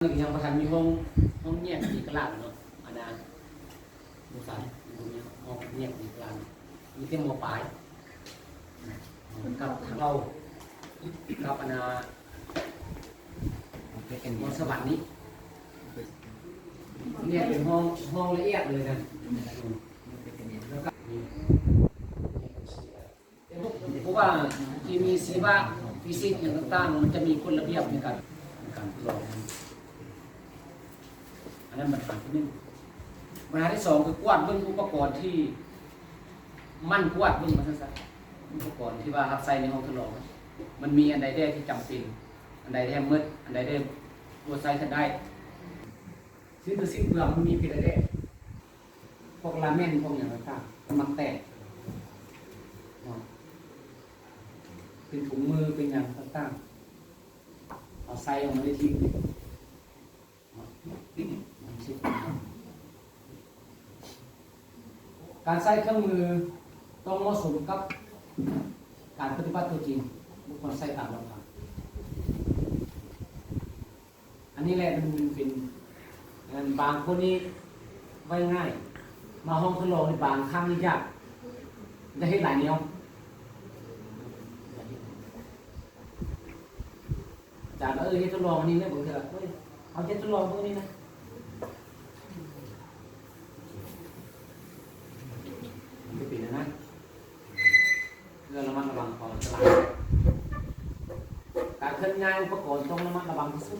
ຍັງບໍ່ທັນມີຫ້ອງ ຫ້ອງແຍກເອກະລາດເນາະ ອັນນະ ບໍ່ທັນ ຍັງບໍ່ມີຫ້ອງແຍກເອກະລາດ ມີແຕ່ ມ.ປາຍ ກັບທາງເຮົາ ກັບອັນນະ ມ.ສະຫວັນນີ້ ແຍກເປັນຫ້ອງ ຫ້ອງລະອຽດເລີຍນະ ແລ້ວກໍ ເພາະວ່າເຄມີ ຊີວະ ຟີຊິກ ຫຍັງຕ່າງໆ ມັນຈະມີກົດລະບຽບໃນການ ໃນການທົດລອງ ອັນນັ້ນບັນຫາທີໜຶ່ງ. ບັນຫາທີສອງ ຄືກວດເບິ່ງອຸປະກອນທີ່ ໝັ່ນກວດເບິ່ງວ່າຊັ້ນຊະ ອຸປະກອນທີ່ວ່າຮັບໃຊ້ໃນຫ້ອງທົດລອງ ມັນມີອັນໃດແດ່ທີ່ຈຳເປັນ ອັນໃດແທ້ໝົດ ອັນໃດແດ່ບໍ່ໃຊ້ກະໄດ້. ຊິນຕົວສິ້ນເປືອງມັນມີເປັນແດ່ ພວກລາເມັນ ພວກຫຍັງຕ່າງໆ ມັນມັກແຕກເນາະ ເປັນຖົງມື ເປັນຫຍັງຕ່າງໆ ເອົາໃສ່ອອກມາໄດ້ຖິ້ມເດ້ເນາະ. ການໃຊ້ເຄື່ອງມືຕ້ອງເໝາະສົມກັບການປະຕິບັດຕົວຈິງ ບໍ່ຄວນໃຊ້ຕາມລຳພັງ. ອັນນີ້ແຫຼະມັນເປັນ ອັນ ບາງຄົນນີ້ໄວ້ງ່າຍ ມາຫ້ອງທົດລອງນີ້ບາງຄັ້ງນີ້ຍາກ ຢາກເຮັດຫຼາຍແນວ ອາຈານວ່າ ເອີ ເຮັດທົດລອງອັນນີ້ແຫຼະ ບາງເທື່ອ ເອີຍ ເຮົາເຮັດທົດລອງເບິ່ງນີ້ນະ ມັນຈະເປັນອັນນັ້ນ ເພື່ອລະມັດລະວັງຄວາມອັນຕະລາຍ ການເຄື່ອນຍ້າຍອຸປະກອນຕ້ອງລະມັດລະວັງທີ່ສຸດ.